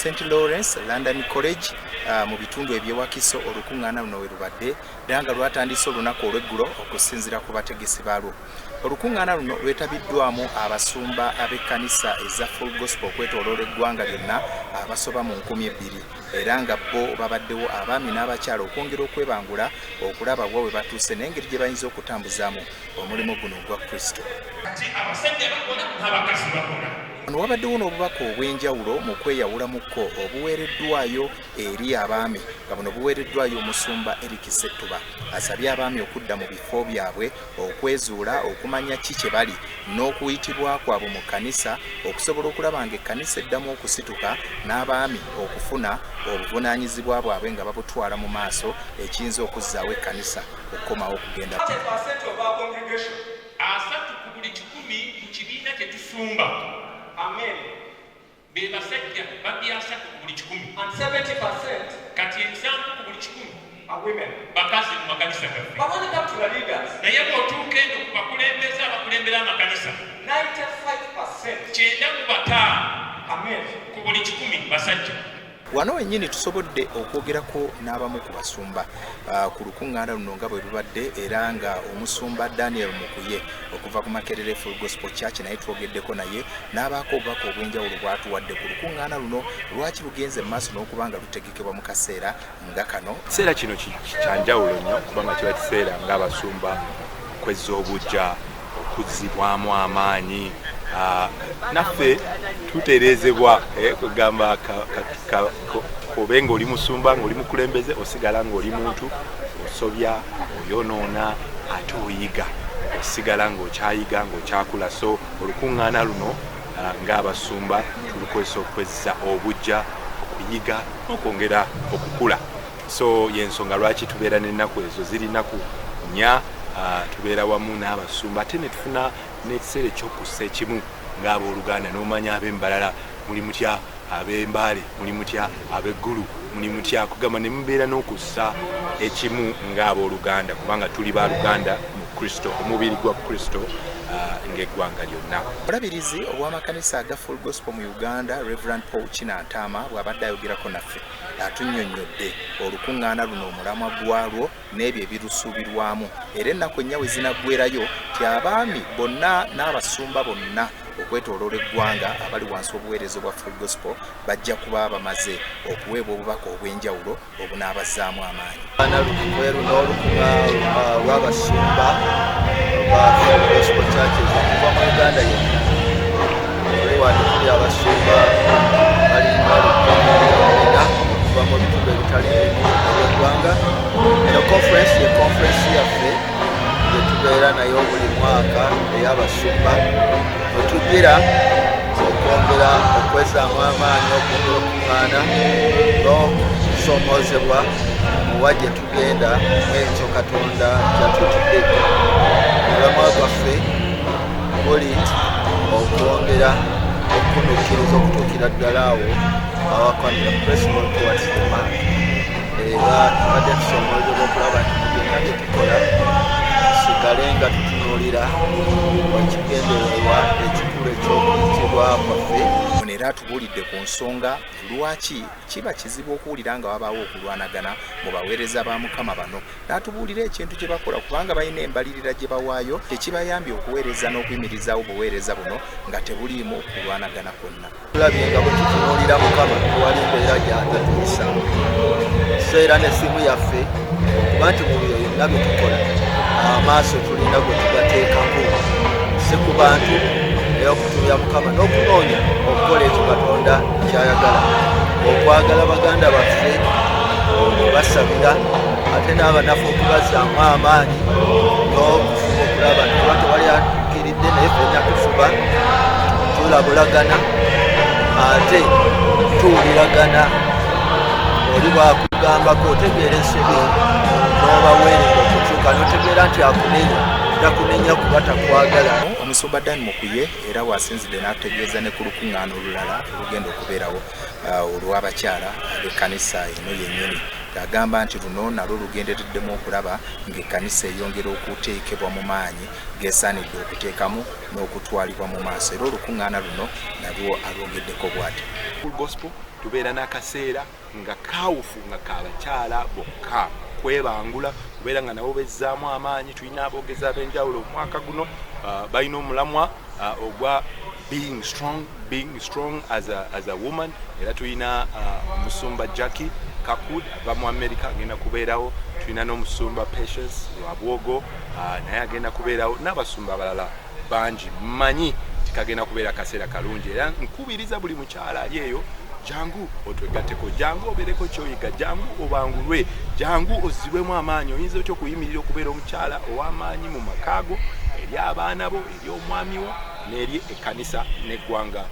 St Lawrence London College mu bitundu eby'ewakiso olukuŋŋaana luno we lubadde era nga lwatandise olunaku olw'eggulo. Okusinziira ku bategesi baalwo, olukuŋŋaana luno lwetabiddwamu abasumba ab'ekkanisa eza Full Gospel okwetooloola eggwanga lyonna abasoba mu 2000, era nga bo babaddewo abaami n'abakyala okwongera okwebangula okulaba bwa we batuuse n'engeri gye bayinza okutambuzaamu omulimu guno ogwa Kristo. Kati abasajja bakola n'abakazi bakola. Wano wabaddewo n'obubaka obw'enjawulo mu kweyawulamukko obuweereddwayo eri abaami, nga buno buweereddwayo omusumba Eric Ssettuba. Asabye abaami okudda mu bifo byabwe, okwezuula, okumanya ki kye bali n'okuyitibwa kwabwe mu kkanisa, okusobola okulaba nga ekkanisa eddamu okusituka n'abaami okufuna obuvunaanyizibwa bwabwe nga babutwala mu maaso, ekiyinza okuzzaawo ekkanisa okukomawo okugenda. 30 ku buli 100 mu kibiina kye tusumba be basajja babbi 30 ku buli 100. And 70% Kati 70 ku buli 100 are women. bakazi mu makanisa gaffe. But when it comes to the leaders, Naye bw'otuuka eno ku bakulembeze abakulembera amakanisa, 95% 95 are men. ku buli kikumi basajja. Wano wennyini tusobodde okwogerako n'abamu ku basumba ku lukuŋŋaana luno nga bwe lubadde, era nga omusumba Daniel Mukuye okuva ku Makerere Full Gospel Church naye twogeddeko naye n'abaako obubaka obw'enjawulo bw'atuwadde ku lukuŋŋaana luno, lwaki lugenze mu maaso n'okuba nga lutegekebwa mu kaseera nga kano. Kiseera kino kyanjawulo nnyo kubanga kiba kiseera ng'abasumba okwezza obujja, okuzzibwamu amaanyi. Naffe tutereezebwa, kugamba kobe ng'oli musumba, ng'oli mukulembeze, osigala ng'oli muntu, osobya, oyonoona, ate oyiga, osigala ng'okyayiga, ng'okyakula. So olukuŋŋaana luno ng'abasumba tulukozesa okwezza obujja, okuyiga n'okwongera okukula. So yensonga lwaki tubeera n'ennaku ezo, ziri nnaku 4, tubeera wamu n'abasumba, ate ne tufuna n'ekiseera ekyokussa ekimu ng'abooluganda, n'omanya ab'embalala muli mutya, ab'embaale muli mutya, ab'eggulu muli mutya, kugamba ne mubeera n'okussa ekimu ng'abooluganda, kubanga tuli baluganda mu Kristo, omubiri gwa Kristo, ng'eggwanga lyonna. Obulabirizi obw'amakanisa aga Full Gospel mu Uganda, Reverend Paul Kinantaama, bw'abadde ayogerako naffe, atunnyonnyodde olukuŋŋaana luno, omulamwa gwalwo n'ebyo ebirusuubirwamu, era ennaku 4 we zinaggwerayo ti abaami bonna n'abasumba bonna okwetooloola eggwanga abali wansi w'obuweereza obwa Full Gospel bajja kuba bamaze okuweebwa obubaka obw'enjawulo obunaabazzaamu amaanyi. Ana lwe n'olukuŋŋaana lw'abasumba ba Full Gospel Churches okuva mu Uganda yonna. Tuli wano, tuli abasumba balinga 1400 okuva mu bitundu ebitali bimu eby'eggwanga. Eno conference ye conference yaffe gye tubeera nayo buli mwaka ey'abasumba, we tugira okwongera okwezaamu amaanyi, okwongera okuŋŋaana n'okusomoozebwa muwa gye tugenda mwekyo Katonda kyatutudde. Omulamwa gwaffe guli okwongera okunukkiriza okutuukira ddala awo awakwanira, pressing on towards the mark. Era tubadde tusomoozebwa okulaba nti mu byonna bye tukola tusigale nga tutunuulira ekigendererwa ekikulu eky'okuyitibwa kwaffe. Ono era atubuulidde ku nsonga lwaki kiba kizibu okuwulira nga wabaawo okulwanagana mu baweereza ba Mukama bano, n'atubuulira ekintu kye bakola, kubanga balina embalirira gye bawaayo tekibayambye okuweereza n'okuyimirizaawo obuweereza buno nga tebuliimu kulwanagana kwonna. Tulabye nga bwe tutunuulira Mukama tewali mbeera gy'atatuyisaamu. So era n'essimu yaffe okuba nti mu byo byonna bye tukola amaaso tulina gwe tugateekako, si ku bantu, naye okutunuulira Mukama n'okunoonya okukola ekyo Katonda kyayagala, okwagala baganda baffe, okubasabira, ate n'abanafu okubazzaamu amaanyi n'okufuba okulaba nti kuba tewali atuukiridde, naye ffenna tufuba, tulabulagana ate tuwuliragana. Oli bwakugambako otegeera ensobi n'obaweereza okukyuka n'otegeera nti akunenya. Takunenya kuba takwagala. Omusumba Dan Mukuye era wasinzidde n'ategeeza ne ku lukuŋŋaana olulala olugenda okubeerawo olw'abakyala ab'ekkanisa eno yennyini, ng'agamba nti luno nalwo lugendereddemu okulaba ng'ekkanisa eyongera okuteekebwa mu maanyi gesaanidde okuteekamu n'okutwalibwa mu maaso. Era olukuŋŋaana luno nalwo alwogeddeko bw'ati. Full Gospel tubeera n'akaseera nga kawufu nga kabakyala bokka kwebangula, kubeera nga nabo bezzaamu amaanyi. Tulina aboogezi ab'enjawulo. Omwaka guno balina omulamwa ogwa being strong as a woman. Era tulina omusumba Jackie Kakud ava mu America agenda kubeerawo. Tulina n'omusumba Patience Lwabwogo, naye agenda kubeerawo, n'abasumba abalala bangi. Mmanyi tikagenda kubeera kaseera kalungi, era nkubiriza buli mukyala ali eyo, jangu otwegatteko, jangu obeereko kyoyiga, jangu obangulwe, jangu ozzibwemu amaanyi. Oyinza otya okuyimirira okubeera omukyala ow'amaanyi mu makaago, eri abaana bo, eri omwami wo, n'eri ekkanisa n'eggwanga?